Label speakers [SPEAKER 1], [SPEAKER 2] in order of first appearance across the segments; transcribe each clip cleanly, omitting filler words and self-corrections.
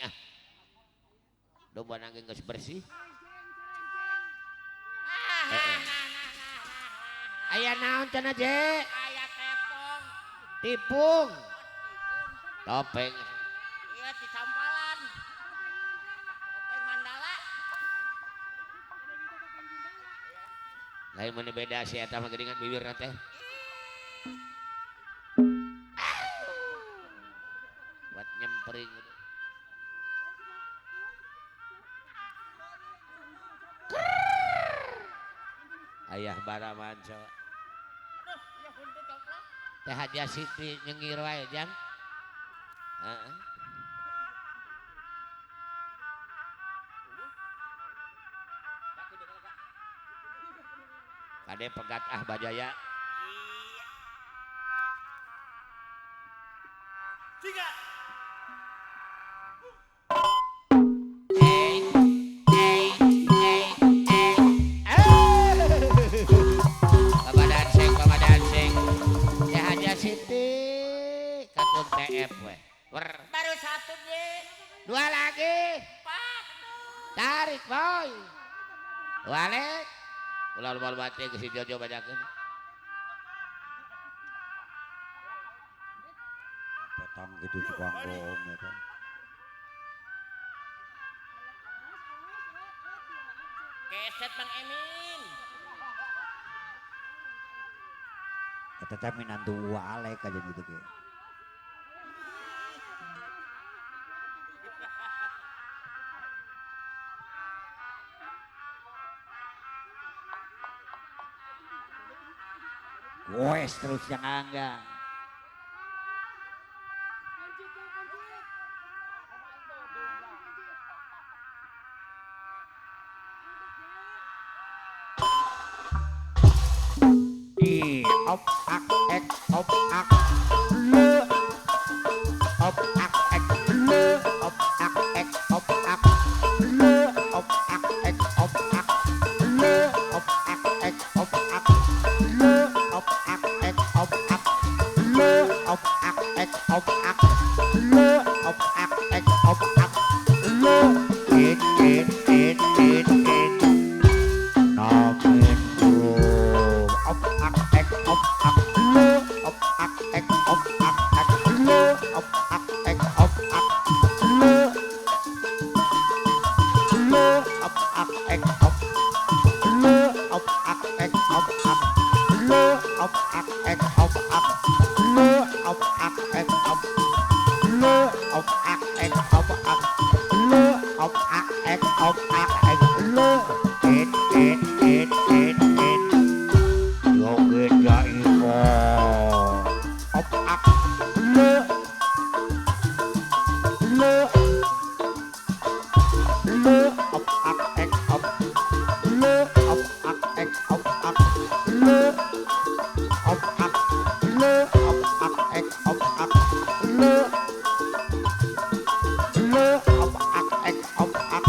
[SPEAKER 1] ah. Domba nangge geus bersih. Aya naon cenah je?
[SPEAKER 2] Aya tepung.
[SPEAKER 1] Tipung. Topeng.
[SPEAKER 2] Iya di sampalan. Topeng mandala.
[SPEAKER 1] Lain mana beda si eta mah geuningan bibirna teh. Buat nyempering. Ayah baraman coba. Teh Haja Siti nyengir wae jang. Heeh. Kade pegat ah bajaya.
[SPEAKER 2] Tiga.
[SPEAKER 1] Siti katun TF we.
[SPEAKER 2] Baru satu deh.
[SPEAKER 1] Dua lagi.
[SPEAKER 2] Empat.
[SPEAKER 1] Tarik boy. Balik. Ulah loba-loba teh geus si Jojo bajakeun.
[SPEAKER 3] Petang gitu tukang bohong eta.
[SPEAKER 2] Keset Bang Emin.
[SPEAKER 3] Eta teh minantu Alek aja gitu ge. Goes terus yang angga. I op ak ek op ak le op ak ek le op ak ek op ak le op ak ek op ak le op ak ek op ak le op ak ek op ak le op ak ek op ak le op ak ek op ak le et et et et et namin op ak ek op ak le op ak ek op ak ek le op ak ek op ak le le op ak ek op le op ak ek op ak le op ak ek op ak le op ak ek op le op ak ek op ak le op ak ek op ak ek le et et et et et joget jaivo op ak le le le op ak ek op le op ak ek op ak le op ak le op ak ek op ak le le op ak ek op ak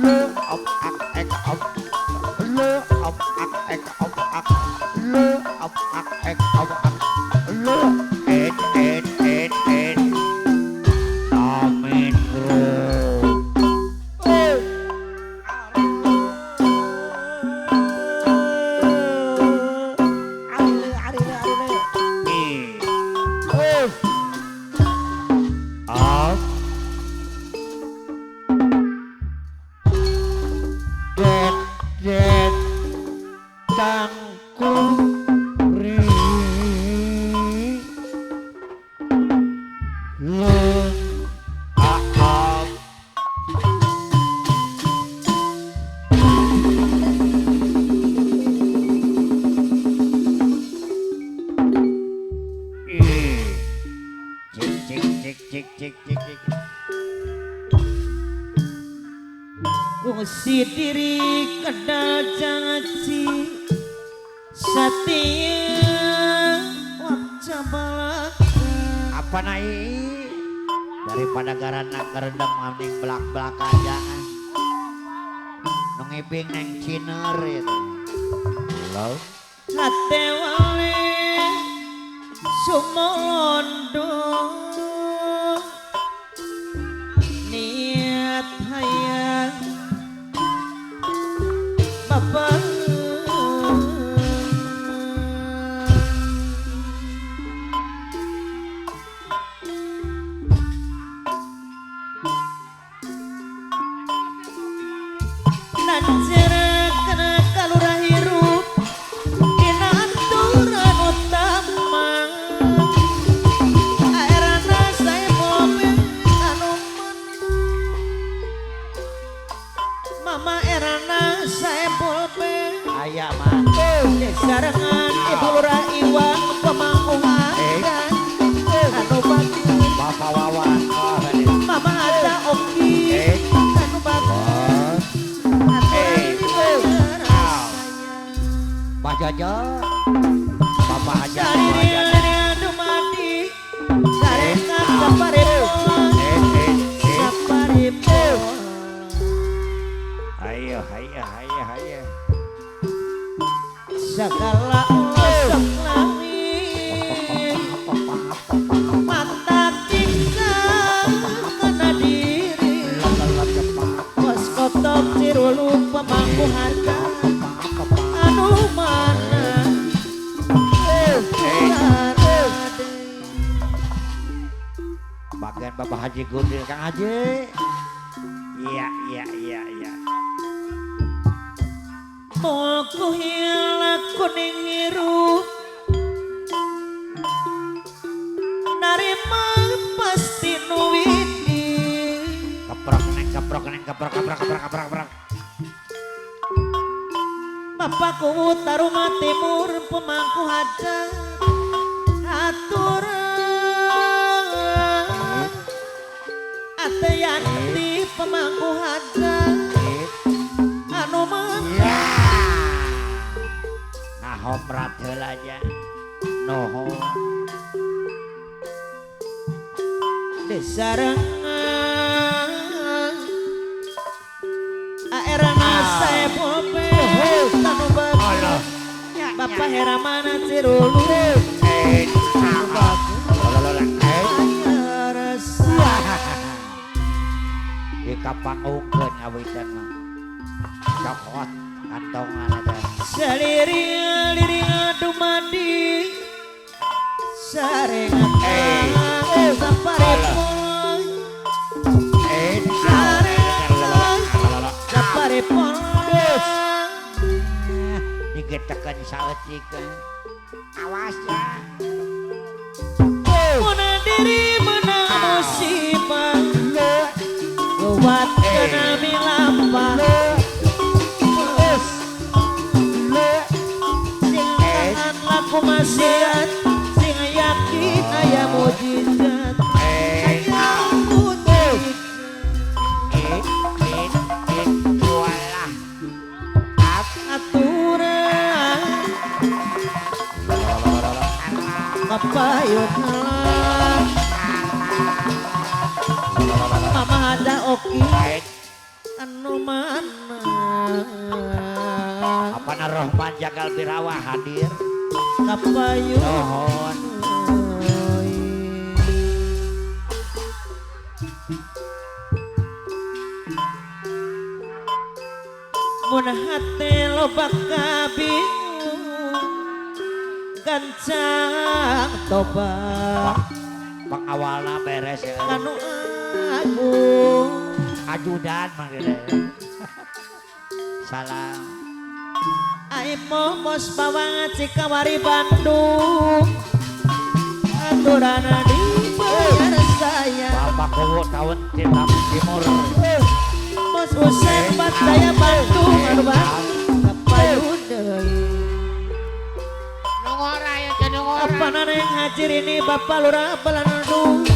[SPEAKER 3] le op ak ek op le op ak ek op ak le op ak ek op ak le et et et et amin bro.
[SPEAKER 4] Kungsi diri kedal janji setia wajah balaka.
[SPEAKER 3] Apa naik daripada garana kerendam mending belak-belak aja. Nu ngibing neng ciner itu. Halo.
[SPEAKER 4] Hate wale sumolondo. hayang Bapak Lanjera kena kalurah hirup dina aturan utama aerana saya mobil anu Mama erana saya pulpen
[SPEAKER 3] Aya mah
[SPEAKER 4] sarengan Ibu Lurah Iwan pemangku adan anu bagus
[SPEAKER 3] Bapak Wawan
[SPEAKER 4] Mama ada Oki anu bagus
[SPEAKER 3] Pak Jojo Bapak Haji
[SPEAKER 4] Sariring dumadi sarengan saparepon saparepon
[SPEAKER 3] Ayo ayo ayo ayo
[SPEAKER 4] segala osok lami mata tinggal kena diri bos kotok cirulu pemangku harga anu mana
[SPEAKER 3] bagian Bapak Haji Gundil Kang Haji. Iya iya iya iya.
[SPEAKER 4] Moku hilak kuning hirup narima pasti nuwidi
[SPEAKER 3] keprok neng keprok neng keprok keprok keprok keprok keprok.
[SPEAKER 4] Bapakku Taruma Timur pemangku hajat aturan Ateyanti pemangku hajat anu mana
[SPEAKER 3] ngahomrat heula nya nuhun
[SPEAKER 4] desarengan aerana saya pope tanu bagus Bapak Heramana Cirulu
[SPEAKER 3] di kapangungkeun ngawitan mah cokot kantongan eta
[SPEAKER 4] seliring-liring dumadi sarengan saparepon sarengan saparepon
[SPEAKER 3] digetekeun saeutik awas ya
[SPEAKER 4] mun diri menang musibah kuat kena milampah sing tahan laku maksiat sing yakin aya mujizat aya mujizat aturan kapayun Mama ada Oki anu mana
[SPEAKER 3] Apana Rohman Jagal Birawa hadir
[SPEAKER 4] kapayun
[SPEAKER 3] nuhun
[SPEAKER 4] mun hate loba kabingung gancang tobat
[SPEAKER 3] pengawalna beres ya
[SPEAKER 4] anu agung
[SPEAKER 3] ajudan manggilnya salam
[SPEAKER 4] Aimo bos bawang Cikawari Bandung aturana dibayar saya
[SPEAKER 3] Bapak Kuwu tahun Cinta Timur
[SPEAKER 4] Bos Usep Bataya Bandung anu bang kapayun deui
[SPEAKER 1] Nungora ya teh nungora
[SPEAKER 4] apa neng hajir ini Bapak Lurah Balandu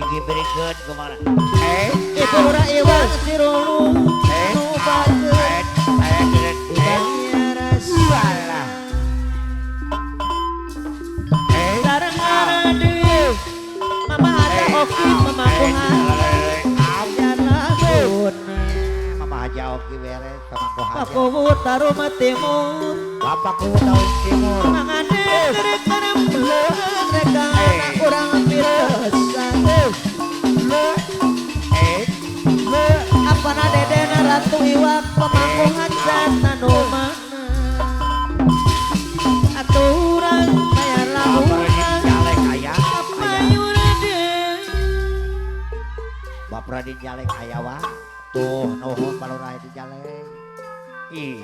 [SPEAKER 3] Diberikan kemana?
[SPEAKER 4] Ibu Lurah Iwan Cirulu nu bageun dibayar salah sarengan deui
[SPEAKER 3] Hajat.
[SPEAKER 4] Pakuwu Taruma Timur.
[SPEAKER 3] Bapak Kuwu Taruma Timur.
[SPEAKER 4] Mangane mereka kurang piresan. Apana dedena Ratu Iwak pemangku hajat anu mana. Aturan bayar laguna.
[SPEAKER 3] Bapak Radin Jalek aya wa. Tuh nuhun Pak Lurah di Jalek. Ih.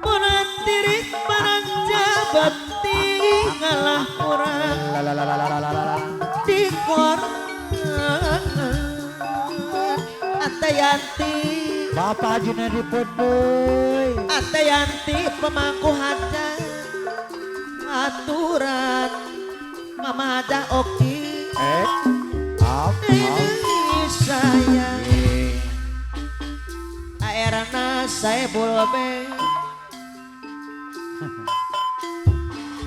[SPEAKER 4] Munatirik paranjabati ngalah urang di koran. Atayanti
[SPEAKER 3] Bapak Junedi Putih.
[SPEAKER 4] Atayanti pemangku hajat aturan Mama Haja Oki. Ini saya aerna saya bolbe.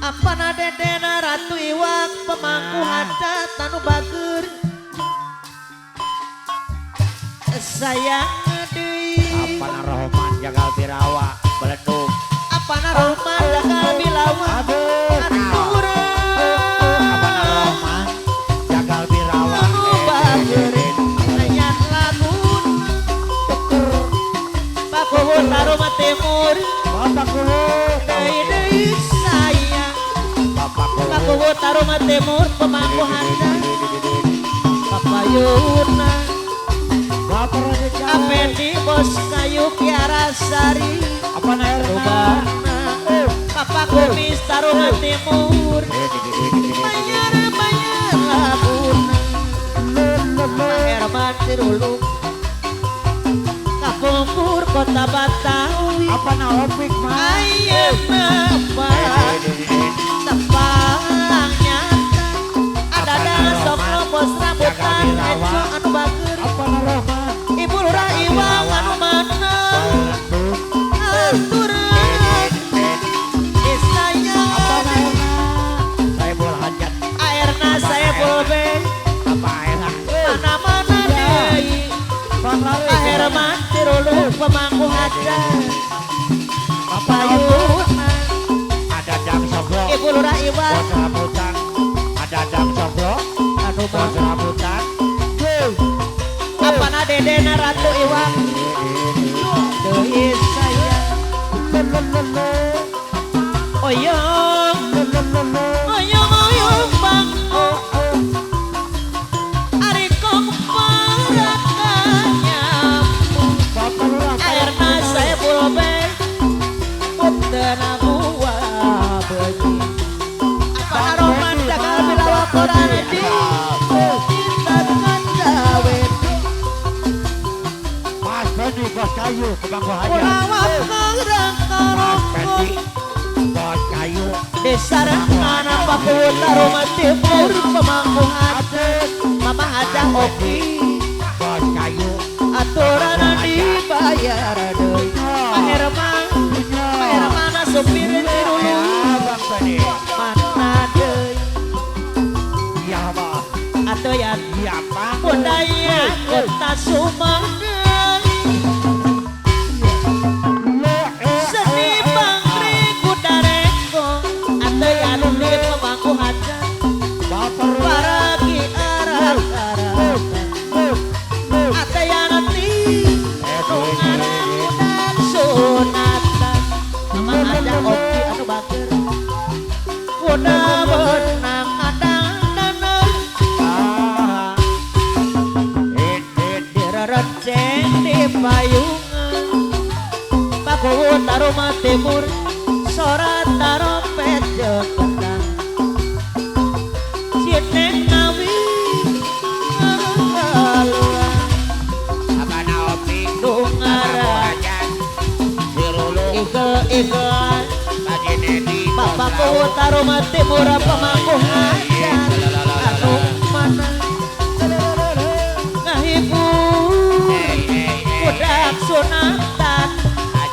[SPEAKER 4] Apana dedena Ratu Iwak pemangku hajat anu bager. Sayang deui.
[SPEAKER 3] Apana Rohman jagal birawa belendung.
[SPEAKER 4] Apana Rohman jagal bilawa. Aturan.
[SPEAKER 3] Apana Rohman jagal birawa.
[SPEAKER 4] Anu bager. Sayang lamun. Pakuwu Taruma Timur.
[SPEAKER 3] Bapak Kuwu.
[SPEAKER 4] Deui deui sayang. Pakuwu Taruma Timur pemangku hajat. Papayuna. Apendi bos kayu Kiarasari.
[SPEAKER 3] Apana
[SPEAKER 4] Rubana. Papa Kumis Taruma Timur. Bayar bayar laguna. Herman Ciruluk. Kapungkur Kota Batawi.
[SPEAKER 3] Apana Opik mah.
[SPEAKER 4] Ayeuna tepang nyata. Ada sok bos rambutan eco anu bager.
[SPEAKER 3] Apana Rohman.
[SPEAKER 4] Ibu Lurah Iwang anu mana. Aturan isaya.
[SPEAKER 3] Saebul Hajat.
[SPEAKER 4] Airna Saebul Bey.
[SPEAKER 3] Apa airna?
[SPEAKER 4] Mana-mana deui. Herman Tirulu pemangku hajat. Papayuna.
[SPEAKER 3] Ada Dang Soglo.
[SPEAKER 4] Ibu Lurah Iwang.
[SPEAKER 3] Bos rambutan. Ada Dang Soglo.
[SPEAKER 4] Anu
[SPEAKER 3] bos rambutan.
[SPEAKER 4] Apana dedena Ratu Iwak. Deui saya. Oyong. Oyong oyong bang. Ari kong parakanya. Airna Saebul Bey. Putena buah beuji. Apana Rohman jagal bilawa koran di.
[SPEAKER 3] Bos kayu pemangku hajat. Mas Fendi bos kayu.
[SPEAKER 4] Desarana Pakuwu Taruma Timur pemangku hajat. Mama Haja Oki
[SPEAKER 3] bos kayu.
[SPEAKER 4] Aturan dibayar deui. Pak Herman, Pak Herman supir Ciruluk. Mana deui?
[SPEAKER 3] Iya Pak.
[SPEAKER 4] Aturan
[SPEAKER 3] iya Pak.
[SPEAKER 4] Budaya Kota Sumedang. Seni pangri kudareko atayanu di pemangku hajat. Paragi arak-arak atayanati nungaran sunatan. Mama Haja Oki anu bager. Kuda benang adang danar. Direreceng di payungan. Pakuwu Taruma Timur sorat tarompet jeung kendang. Citeng ngawi ngaluan.
[SPEAKER 1] Apana Opik
[SPEAKER 4] Dungaran Igel-igelan. Bapak Kuwu Taruma Timur pemangku hajat anu mana. Ngahibur budak sunatan.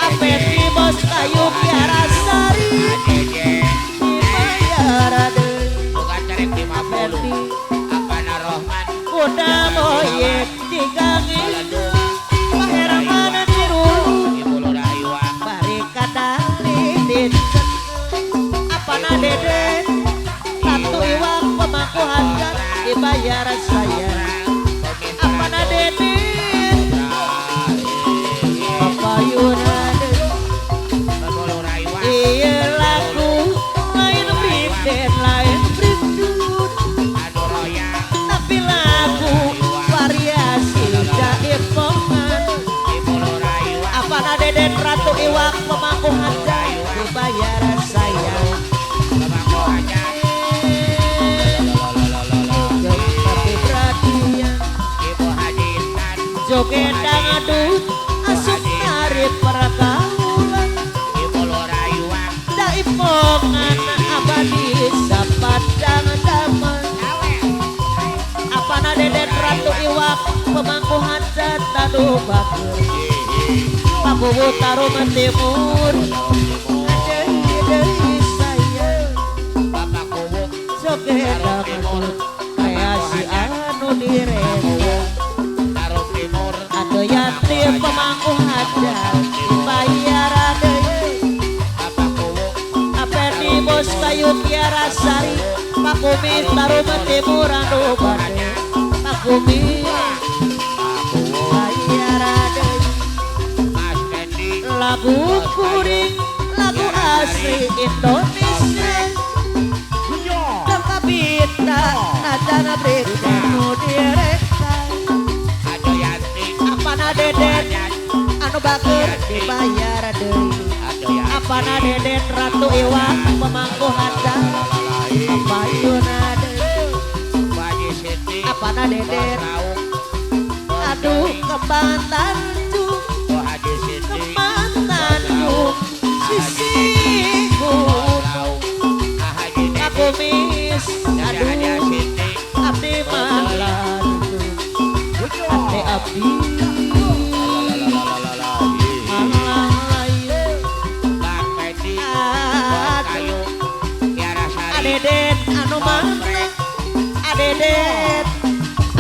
[SPEAKER 4] Apendi bos kayu Kiarasari. Dibayar deui.
[SPEAKER 1] Bukan carek 50. Apana Rohman.
[SPEAKER 4] Kuda moyek digangi. Pak Herman Ciruluk. dibayar saya. Apana Deden papayuna deui. Ieu lagu lain briden lain brindut, tapi lagu variasi jaipongan. Apana Deden Ratu Iwak pemangku hajat dibayar saya. Tapi perhatian joget dangdut asup tarik pergaulan, jaipongan abadi sapadang zaman. Apana Deden Ratu Iwak pemangku hajat anu bager, Pakuwu Taruman Timur deui saya. Joget dangdut kreasi anu direka, atuh yatim pemangku hajat dibayar deui. Apeni bos kayu Kiara Sari Pakumis Taruman Timur anu bade, Pakumis bayar deui. Lagu kuring lagu asli Indonesia, kabita najana berita nu direka. Apana Deden anu bager dibayar deui. Apana Deden Ratu Iwak pemangku hajat papayuna deui. Apana Deden aduh kembang tanjung, kembang tanjung sisi gunung. Pakumis aduh abdi malantu, ate abdi malayu. Aduh Adeden anu mana, Adeden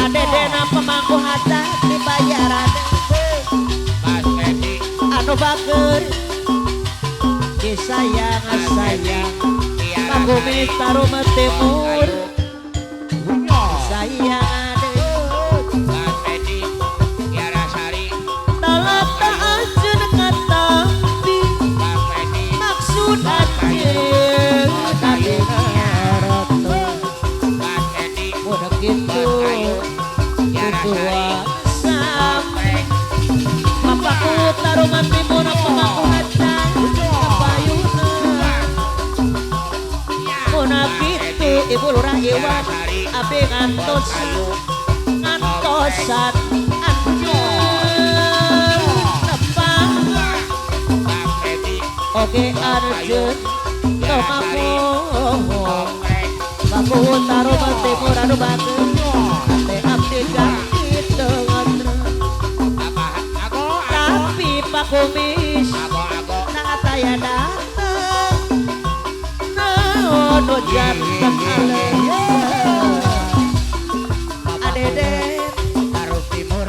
[SPEAKER 4] Adeden pemangku hajat dibayar anu bager disayang sayang. Pakumis Taruman Timur sayang deui. Talata anjeun katampi maksud anjeun tadi ngaroto, mun kitu tujuan sampe. Bapakku Taruman Timur pemangku hajat kapayuna. Mun kitu Ibu Lurah Iwak abdi ngantosan ngantosan anjeun tepang. Oge anjeun teu mamohon, Pakuwu Taruman Timur anu bager ate abdi ganti teu ngatra. Tapi Pakumis nah taya dateng naon nu janten alesan. Adeden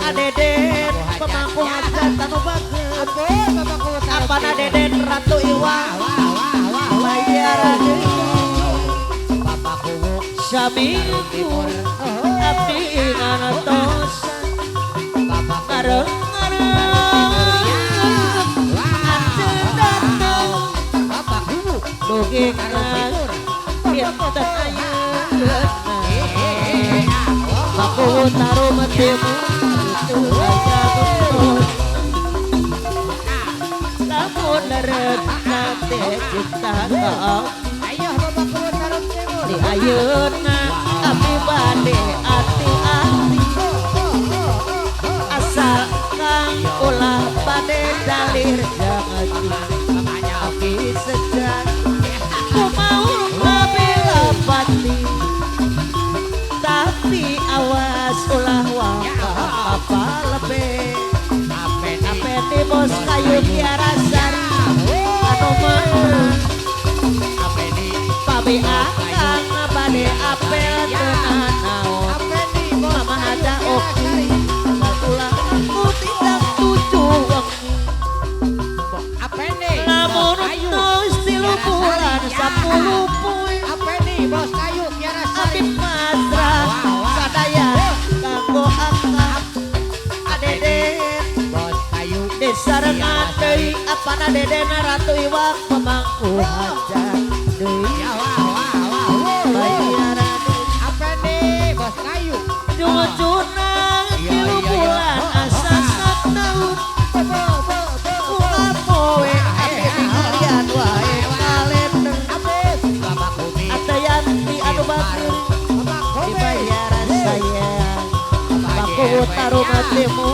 [SPEAKER 4] Adeden pemangku hajat anu bager. Apana Deden Ratu Iwak bayar deui. Saminggu abdi ngantosan bareng-bareng anjeun dateng dugi ka dinten ayeuna. Pakuwu Taruman Timur teu aya betul, lamun lerek nate cinta ka di ayeuna abdi bade ati-ati, asal kang ulah bade dalir jangan abdi sejak ku mau ngabila pati, tapi awas ulah waka apa lebih. Apeni bos kayu Kiara Sari anu mana pabe akang bade apel teu naon. Mama ada oki asal ulah aku tidak tujuh wengi. Lamun tos 3 bulan 10 poe abdi pasrah Pana dedena ratu iwak pemangku hajat deui.
[SPEAKER 3] Ya wah wah wah.
[SPEAKER 4] Bayaran
[SPEAKER 3] apa nih bos kayu?
[SPEAKER 4] Cucuna 3 bulan asa sataun. Unggal poe abdi ningalian wae kalender. Atayanti anu bageur dibayaran sayang. Baku taruh matimu.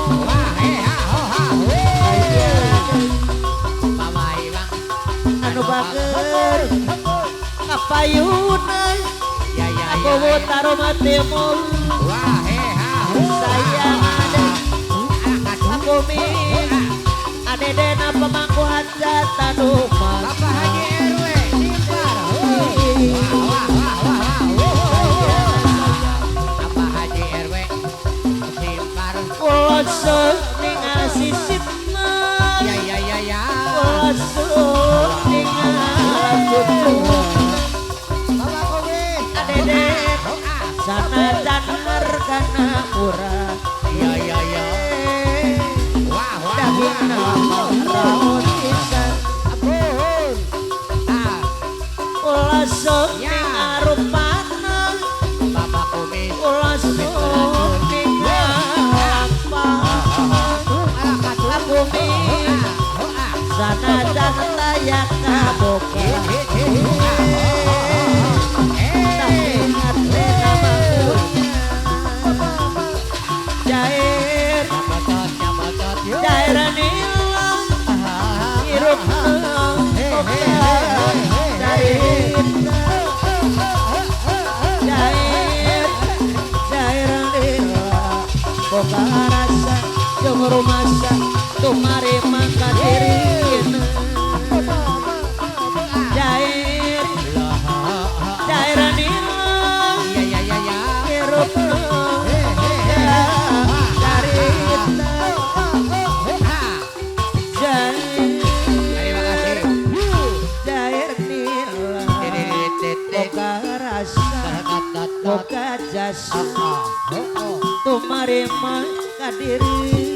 [SPEAKER 4] Anu bageur kapayuna. Aku taruh matimu. Sayang ade aku min adedena pemangku hajat anu mas.
[SPEAKER 3] Bapak Haji RW Simpar. Wah wah wah wah. Bapak Haji RW Simpar.
[SPEAKER 4] Ulah ningal sisipna.
[SPEAKER 3] Ya ya ya ya.
[SPEAKER 4] Ulah ningal cucu.
[SPEAKER 3] Bapak Kowe.
[SPEAKER 4] Adede sanajan hargana murah.
[SPEAKER 3] Ya ya ya. Wah wah.
[SPEAKER 4] Dagingna raon pisan.
[SPEAKER 3] Ampun. Ah.
[SPEAKER 4] Ulah sok ningal rupana.
[SPEAKER 3] Bapak Kumis.
[SPEAKER 4] Ulah sok ningal lampahna. Aku min sanajan taya kaboga. Daerah nila hirup daerah nila boga rasa jeung rumasa tumari mangka dirina daerah nila hirup boga jasa tumari mangka dirina.